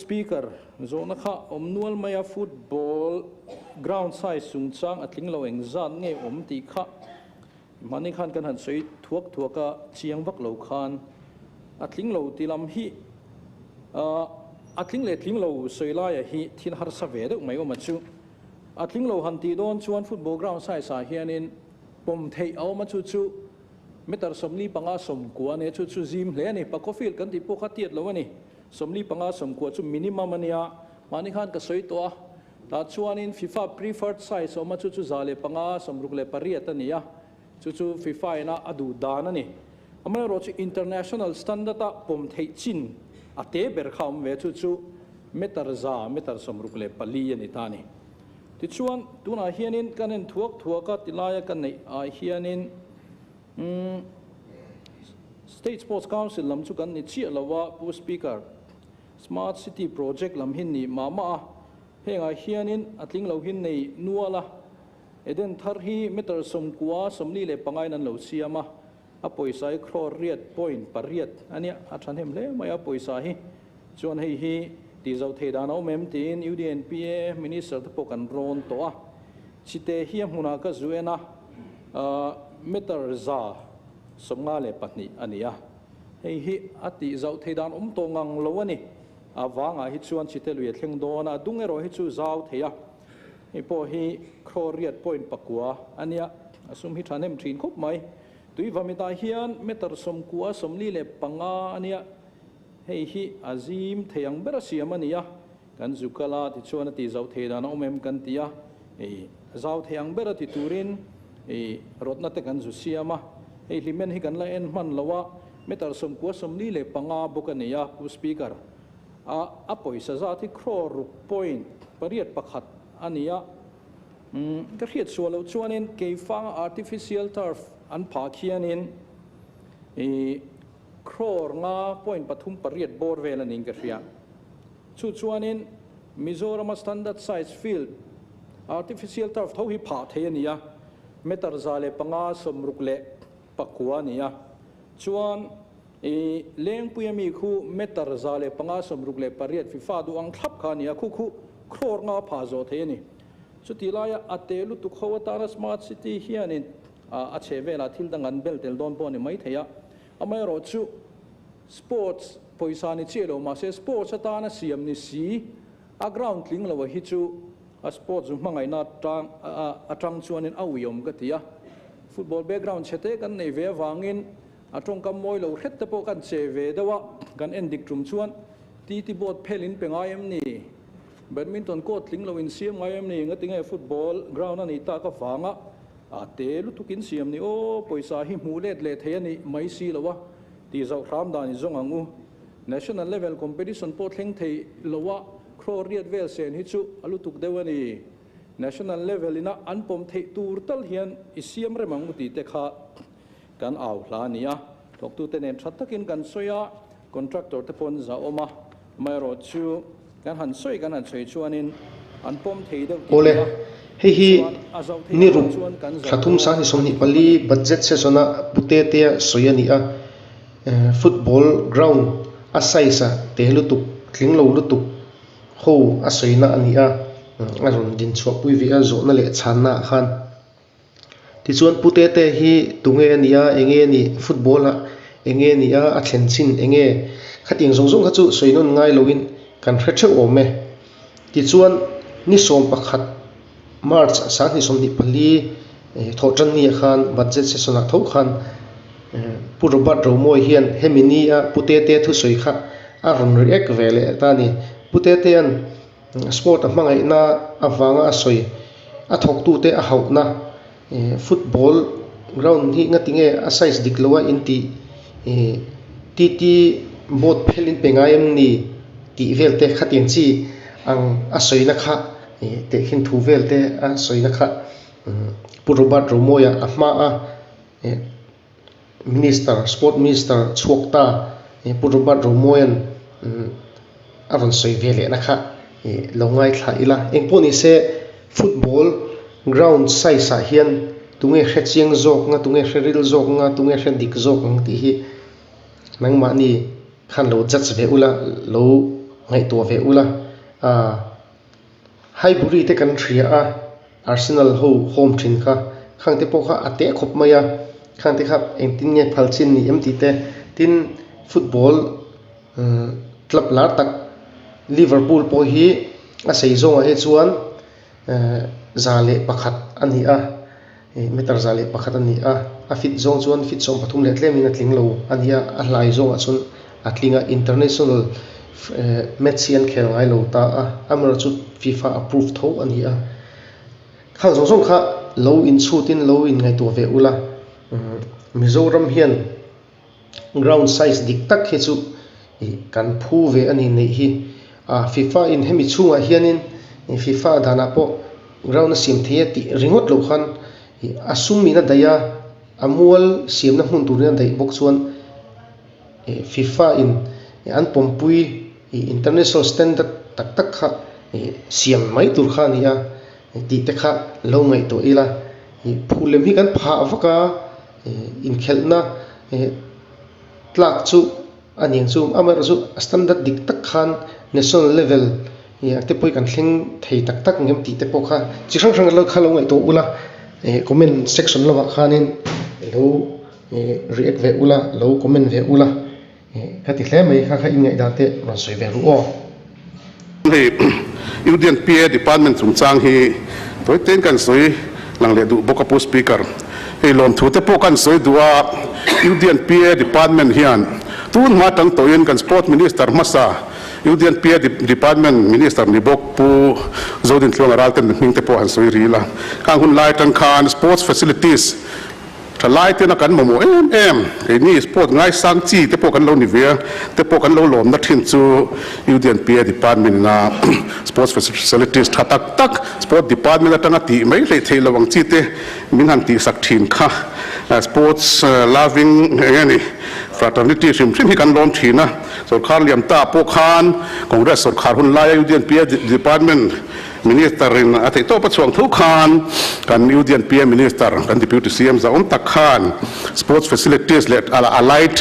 Speaker, zawhna kha awm nual mai a, football ground size chungchang a tling lo engzat nge awm tih kha mahni khan kan han sawi thuak thuak a, chiang vak lo khan a tling lo ti lam hi a tling leh tling lo sawi laia hi thil harsa ve deuh mai awm a chu. A tling lo han tih dawn chuan football ground size ah hianin pawm theih a awm a, chu chu meter 45 90 a nia, chu chu zim hle a ni. Pakhaw field kan tih pawh kha tiat lo a ni. 45 90 chu minimum a nia, mahni khan ka sawi tawh a. Tah chuanin FIFA preferred size a awm a, chu chu 105 68 a ni a, chu chu FIFA ina a duh dan a ni. Amaherawhchu international standard a pawm theih chin a te ber kha a awm ve, chu chu meter 100, meter 64 a ni ta a ni. Tichuan, tunah hianin kan en thuak thuak a, tilaia ka neih ah hianin umm State Sports Council lam chu kan ni chiah lo a, Pu Speaker, Smart City Project lam hi ni mah mah a, hengah hianin a tling lo hi nei nual a, Eden thar hi meter 90 45 in an lo siam a, a pawisa hi crore riat point pariat a nia, a thahnem hle mai a pawisa hi. Chuan hei hi tih zoh theih dan a awm em tiin UDNPA Minister te pawh kan rawn tawh a, chite hi a hmunah ka zu en a, meter 152 a ni a, hei hi a tih zoh theih dan awm tawh ngang lo a ni. A vangah hi chuan chite lui a thleng dawn a, a dung erawh hi chu zau thei a, hei pawh hi crore riat point pakua a nia, a sum hi thahnem thin khawp mai. Tuivamitah hian meter 90 45 a nia. Hei hi a zim thei ang ber a siam a ni a, kan zu kal a tichuan a tih zauh thei dan a awm em kan ti a, hei zau thei ang ber a ti turin hei rawtna te kan zu siam a, hei hlimen hi kan la en hman lo a, meter 90 45 bawk a ni a, Pu Speaker, a a pawisa zat hi crore ruk point pariat pakhat a ni a, umm ka hriat suah loh chuanin keifanga artificial turf an phah khianin ih Crore nga point pathum pariat bawr vel a niin ka hria. Chu chuanin Mizorama standard size field artificial turf tho hi phah thei a ni a, meter 105 64 a ni a. Chuan i Lengpuia mi khu meter 105 68 FIFA duh ang thlap kha a ni a, khu khu crore nga phah zawh thei a ni. Chutih laia a te lutuk ho atana smart city hianin a chhe velah thil dang an bel tel dawn pawh a ni maithei a. Amaherawhchu sports pawisa ni chiah lo mahse sports atana siam ni si a ground tling lo a hi chu a sports zu hmangaihna atang atang chuanin a uiawm ka ti a. Football background chhe te kan nei ve avangin a tawngkam mawi lo hret te pawh kan che ve deuh a, kan en dik tum chuan TT board phel in pe ngai em ni? Badminton court tling lo in siam ngai em ni? Ngatinge football ground a nih tak avanga A te lutuk in siam ni aw, pawisa hi hmuh let leh thei a nih mai si lo a, tih zauh hram dan i zawng ang u. National level competition pawh thleng thei lo a, crore riat vel sen hi chu a lutuk deuh a ni. National level ina an pawm theih tur tal hian i siam rem ang u tih te kha kan au hla a ni a. Thawktute nen tha takin kan sawi a, contractor te pawh an zahawm a, amaherawhchu kan han sawi kan han sawi chuanin an pawm thei deuh tih Awle, a, hei hi tichuan a zoh theih ni avang ruk chuan kan thla zoh thum dawn sang ni a 25 ti bawk a ni. budget session-a Pute tea sawi a ni a, football ground a size a te lutuk, tling lo lutuk ho a sawina a ni a, a rawn din chhuahpui ve a zawhna leh chhanna ah khan. Tichuan Pute te hi tunge a nih a, enge a nih, football ah enge a nih a, a thlen chin enge? Khatiang zawng zawng kha chu sawi nawn ngai loin kan hre theuh awm e. Tichuan ni 11 March 2024 thawh tan ni ah khan budget session ah tho khan Pu Robert Romawi hian hemi ni a Pute te thusawi kha a rawn react ve leh ta a ni. Pute tean Sport a hmangaihna avanga a sawi, a thawktute a hauhna, football ground hi ngati nge a size dik lo a intih TT board phel in pe ngai em ni tih vel te khatiang chi ang a sawina kha tehkhin thu vel te a sawina kha Pu Robert Romawia a hma a. Minister, Sport Minister chhuak ta Pu Robert Romawia'n a rawn sawi ve lehna kha lo ngaithla ila. Engpawh ni se football ground size ah hian tunge hre chiang zawk nga, tunge hre ril zawk nga, tunge hre dik zawk ang tih hi nangmahni khan lo judge ve ula, lo. ngaihtuah ve ula. Aaa Highbury te kan hria a, Arsenal ho home thin kha, khang te pawh kha a teh khawp mai a, khang te kha engtin nge phal chin ni em tih te, tin football club lar tak Liverpool pawh hi a sei zawngah hi chuan 101 a ni a, meter 101 a ni a, a fit zawng chuan fit 13 leh tlemin a tling lo a ni a, a hlai zawngah chuan a tling a, international match hi an khel ngai lo ta a, amaherawhchu FIFA approve tho a ni a, khang zawng zawng kha lo inchhutin lo inngaihtuah ve ula, Mizoram hian. Ground size dik tak hi chu ih kan phu ve a ni neih hi. Ah FIFA in hemi chhungah hianin FIFA danah pawh ground a siam thei a tih ringawt loh khan ih a sum in a daih a, a mual siamna hmun turin a daih bawk chuan ih FIFA in an pawmpui ih international standard tak tak kha ih siam mai tur kha a ni a tih te kha lo ngaihtuah ila ih phu lem hi kan phah vak a. Inkhelhna tlak chu a niang chu amaherawh chu a standard dik tak khan national level te pawh hi kan thleng thei tak tak ang em tih te pawh kha chi hrang hrang kha lo ngaihtuah ula comment section lamah khanin lo react ve ula lo comment ve ula ka ti hle mai kha kha inngaihdan te rawn sawi ve ru aw. Hei Union PA Department chungchang hi tawi tein kan sawi lang leh duh bawk a Pu Speaker. Hei lawmthu te pawh kan sawi duh a, Union PA Department hian tun hma tang tawhin kan Sport Minister hmasa Union PA Department Minister ni bawk Pu Zodintluanga Ralten hming te pawh han sawi ril a. Khang hun lai atang khan Sports Facilities Thalai tena kan mamawh em em, keini sport ngaisang chi te pawh kan lo ni ve a, te pawh kan lo lawmna thin chu UDNPA department ina sports facilities tha tak tak sport department atanga tih mai hleih theih loh ang chi te min han tihsak thin kha sports loving eng nge ni fraternity hrim hrim hi kan lawm thin a, sorkar liam ta pawh khan Congress sorkar hun laia UDNPA department Minister in a theih tawp a chhuang tho khan kan Union PM Minister kan Deputy CM zahawm tak khan Sports facilities leh allied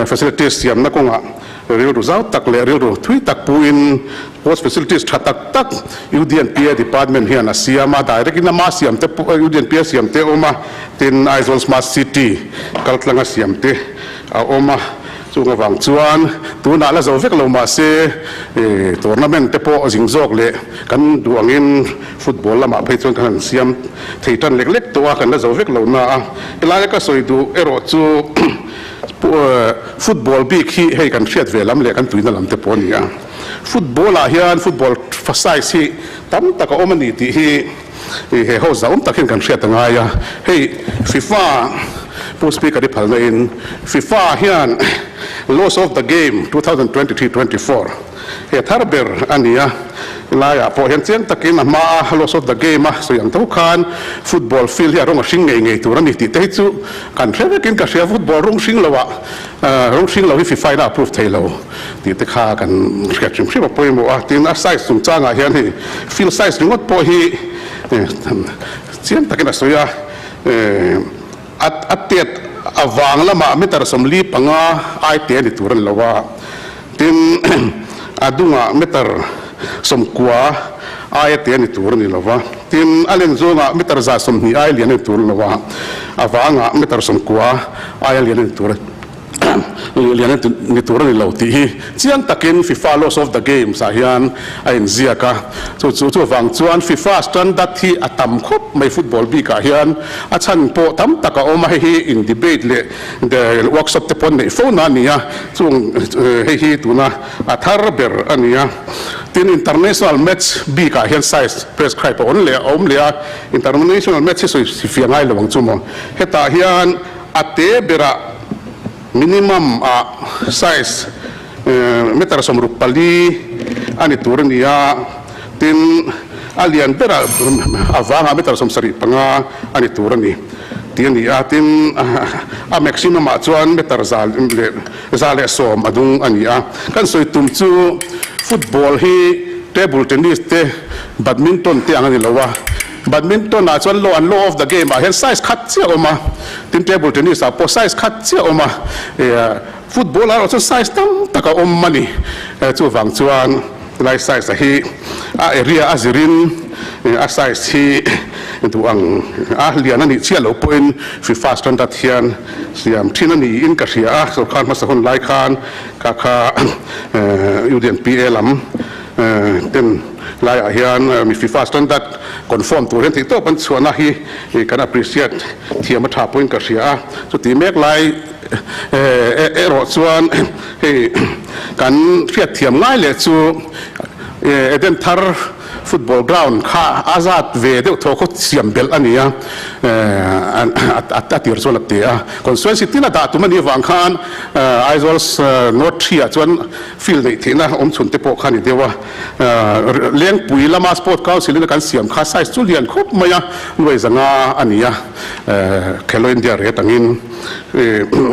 facilities siamna kawngah rilru zau tak leh rilru thui tak puin Sports facilities tha tak tak Union PA Department hian a siam a, direct in ama siam te pawh Union PA siam te a awm a, tin Aizawl Smart City kaltlanga siam te a awm a. Chung avang chuan tunah la zo vek lo mahse tournament te pawh zing zawk leh kan duh angin football lamah phei chuan kan han siam thei tan lek lek tawh a, kan la zo vek lo na a. Helaia ka sawi duh erawh chu football bik hi hei kan hriat ve lam leh kan tuina lam te pawh a ni a. Football ah hian football size hi tam tak a awm a ni tih hi He ho zauh tak hian kan hriat a ngai a, hei FIFA Pu Speaker i phalna in FIFA hian Laws of the Game 2023-24 he thar ber a ni a, helaiah pawh hian chiang takin a hma a Laws of the Game a sawi ang tho khan football field hi a rawng a hring ngei ngei tur a ni tih te hi chu kan hre vekin ka hria, football rawng hring lo ah rawng hring lo hi FIFA in a approve thei lo. Tih te kha kan hriat hrim hrim a pawimawh a, tin a size chungchangah hian hei field size ringawt pawh hi chiang takin a sawi a, a tet avang lamah meter 45 ai te a ni tur a ni lo a, tin a dungah meter 90 aia te a ni tur a ni lo a, tin a len zawngah meter 120 ai lian a ni tur a ni lo a, a vangah meter 90 aia lian a ni tur a ni. Lian ni tur a ni lo tih hi chiang takin FIFA Laws of the Games ah hian a inziak a, chu chu chuvang chuan FIFA standard hi a tam khawp mai football bikah hian a chhan pawh tam tak a awm a, hei hi in debate leh workshop te pawh an neih fo na a ni a, chung hei hi tuna a thar ber a ni a. Tin international match bikah hian size prescribe a awm leh a awm leh a, international match hi sawi fiah ngai lo ang chu maw, hetah hian A te berah minimum ah size meter 64 a ni tur a ni a, tin a lian berah a vangah meter 75 a ni tur a ni tih a ni a, tin a maximum ah chuan meter 110 a dung a ni a. Kan sawi tum chu football hi table tennis te badminton te ang a ni lo a. Badminton ah chuan law an law of the game ah hian size khat chiah a awm a, tin table tennis ah pawh size khat chiah a awm a. Football ah erawh chuan size tam tak a awm a ni. Chuvang chuan helai size a hi a area a zirin a size hi duh ang a lian a nih chiah loh pawhin FIFA standard hian siam thin a niin ka hria a. Sorkar hmasa hun lai khan kha kha UDNPA lam ten laiah hian mi FIFA standard conform tur hian theihtawp an chhuahna hi kan appreciate thiam a tha pawhin ka hria a. Chuti mek lai Erawh chuan hei kan hriatthiam ngai leh chu Eden Thar football ground kha a zat ve deuh thaw khaw siam belh a ni a, a tir chuan a te a. Constituency tin a dah tum a nih avang khan Aizawl North 3 ah chuan field neih theihna awm chhun te pawh kha a ni deuh a. Lengpui lama Sport Council in a kan siam kha size chu lian khawp mai a, nuai zanga a ni a, Khelo India rate angin.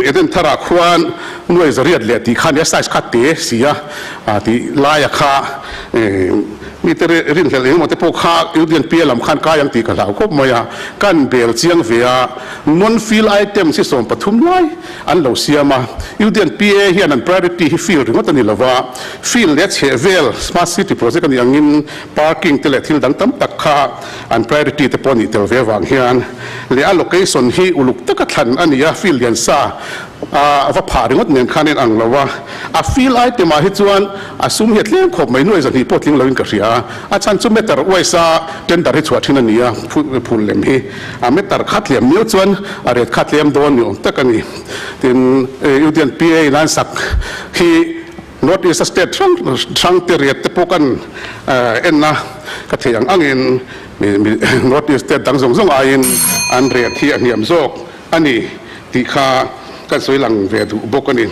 Eden tharah khuan nuai zariat leh tih kha nia size kha te si a tih laia kha mite rinhlelh engemaw te pawh kha Indian PA lam khan kai ang tih ka hlau khawp mai a, kan bel chiang ve a, non field items hi 13 lai an lo siam a, Indian PA hian an priority hi field ringawt a ni lova, field leh chheh vel smart city project a nih angin parking te leh thil dang tam tak kha an priority te pawh a nih tel ve avang hian leh a location hi uluk taka thlan a ni a, field lian sa a va phah ringawt nen khan en ang lo a, a field item ah hi chuan a sum hi a tlem khawp mai, nuai zahnih pawh tling loin ka hria a, a chhan chu meter wise a tender hi chhuah thin a ni a, phul lem hi a meter kha tlem miau chuan a rate kha tlem dawn ni awm tak a ni, tin Union PA in an sak hi. North East a state hrang hrang te riat te pawh kan en a, ka theih ang angin North East state dang zawng zawng aiin an riat hi a hniam zawk a ni tih kha kan sawi lang ve duh bawk a ni.